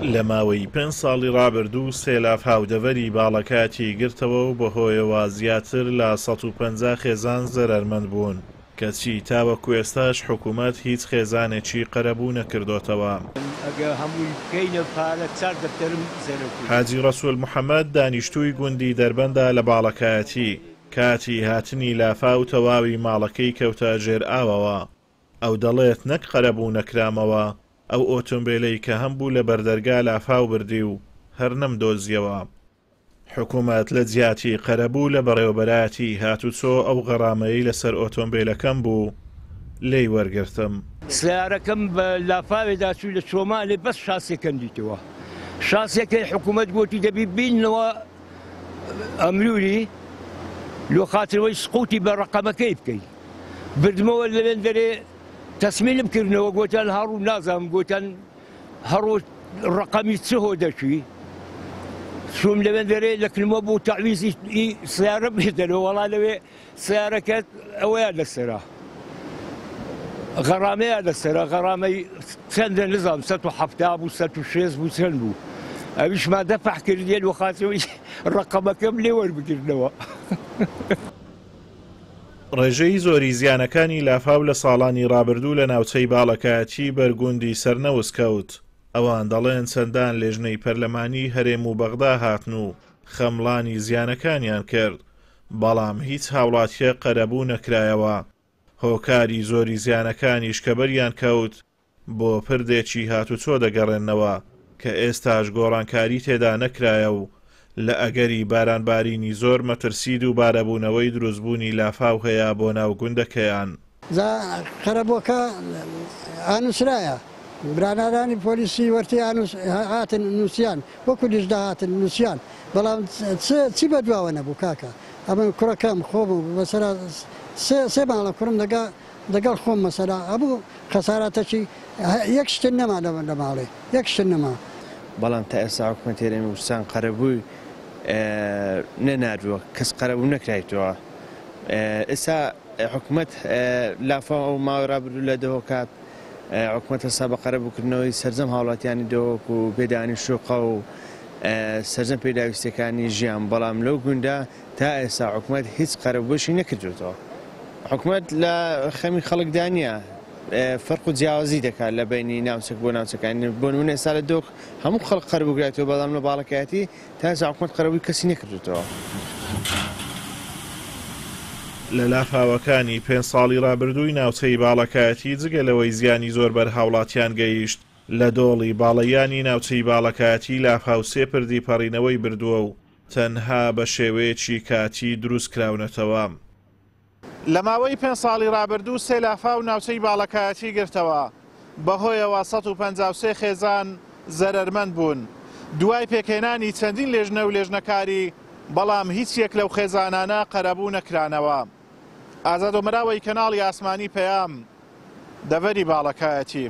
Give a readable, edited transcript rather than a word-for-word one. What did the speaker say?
لە ماوەی پێنج ساڵی ڕابردوو سێ لافاو دەڤەری باڵەکایەتی گرتەوە و بەهۆیەوە زیاتر لە 150 خێزان زەرەرمەند بوون، کەچی تاوەکو ئێستاش حکومەت هیچ خێزانێکی قەرەبوو نەکردۆتەوە. ئەگەر هەمووی بکەینە پارە چار دەفتەرم زەرەر کردووە. حاجی ڕەسول محەمەد دانیشتووی گوندی دەربەندە لە باڵەکایەتی، کاتی هاتنی لافاو تەواوی ماڵەکەی کەوتە ژێر ئاوەوە. ئەو دەڵێت نەک قەرەبوو نەکرامەوە، ئەو ئۆتۆمبێلەی کە هەمبوو لە بەردەرگا لافاو بردی و هەر نەمدۆزیەوە. حکومەت لە جیاتی قەرەبوو لە بەڕێوەبەرایەتی هاتوچۆ ئەو غەرامەیەی لەسەر ئۆتۆمبێلەکەم بوو لێی وەرگرتم. سەیارەکەم بە لافاوێدا چوو لە چۆمانێ بەس شاسیەکەم دیتەوە شاسیەکەی حکومەت گۆتی دەبی بینەوە ئەملوری لۆ خاترەوەی سقوتی بە ڕەقەمەکەی بکەی بردمەوە لەوێن دەرێ تەسمیلم کردنەوە گۆتیان هەڕوو نازانم گۆتیان هەڕۆ ڕەقەمی چ هۆ دەچوی چوم لەوێن دەرێ لە کنمە بۆ تەعویزی سیارە بێتەرەوە وەڵا لەوێ سیارەکە ئەوەیان لەسەرە غەرامەیان لەسەرە غەرامەی چەندە نزام 170 بوو 106 بوو چەند بوو ئەویشما دەفع کردیە لۆ خاترەوەی ڕەقەمەکەم لێ وەربگرنەوە. ڕێژەی زۆری زیانەکانی لافاو لە ساڵانی ڕابردوو لە ناوچەی باڵەکایەتی بەر گوندی سەرنەوز کەوت. ئەوان دەڵێن چەندان لێژنەی پەرلەمانی هەرێم و بەغدا هاتن و خەمڵانی زیانەکانیان کرد، بەڵام هیچ هاوڵاتییەک قەرەبوو نەکرایەوە. هۆکاری زۆری زیانەکانیش کە بەریان کەوت بۆ پردێکی هاتوچۆ دەگەڕێننەوە کە ئێستاش گۆڕانکاری تێدا نەکرایە و لە ئەگەری بارانبارینی زۆر مەترسی دووبارەبوونەوەی دروستبوونی لافاو هەیە بۆ ناو گوندەکەیان. جا قەرەبووەکە ئانووسرایە، برانارانی پۆلیسی وەرتی ئانووس هاتن نووسیان، وەکوو لیژنە هاتن نووسیان، بەڵام چ چی بە دواوە نەبوو کاکە، ئەمن کوڕەکەم خۆم و مەسەلا سێ سێ ماڵە کوڕم دەگا دەگەڵ خۆم مەسەلا هەموو خەساراتەکی یەک شتن نەما لە ماڵێ یەک شتن نەما. بەڵام تا ئێستا حکومەتی هەرێمی کوردستان قەرەبووی نەناردووە، کەس قەرەبوو نەکرایتەوە. ئێستا حکومەت لافاو ئەو ماوەی ڕابردوو لە دهۆک هات، حکومەت هەستا بە قەرەبووکردنەوەی سەرجەم هاوڵاتیانی دهۆک و پێدانی شوقە و سەرجەم پێداویستیەکانی ژیان، بەڵام لەو گوندە تا ئێستا حکومەت هیچ قەرەبووشی نەکردوێتەوە. حکومەت لە خەمی خەڵکدا نییە، فەرق و جیاوازی دەکات لە بەینی ناوچەک بۆ ناوچەکان، بۆ نمونە ئێستا لە دۆک هەموو خەڵک قەرەبوو کرایەتەوە، بەڵام لە باڵەکایەتی تا ئێستا حکومەت قەرەبووی کەسی نەکردوێتەوە. لە لافاوەکانی پێنج ساڵی رابردووی ناوچەی باڵەکایەتی جگە لەوەی زیانی زۆر بەر هاوڵاتیان گەیشت، لە دۆڵی باڵەیانی ناوچەی باڵەکایەتی لافاو سێ پردی پەڕینەوەی بردووە و تەنها بە شێوەیەکی کاتی دروستکراونەتەوە. لە ماوەی پێنج ساڵی رابردوو سێ لافاو ناوچەی باڵەکایەتی گرتەوە، بەهۆیەوە 153 خێزان زەرەرمەند بوون، دوای پێکهێنانی چەندین لێژنە و لێژنەکاری، بەڵام هیچ یەک لەو خێزانانە قەرەبوو نەکرانەوە. ئازاد ئۆمەراوەی کەناڵی ئاسمانی پەیام، دەڤەری باڵەکایەتی.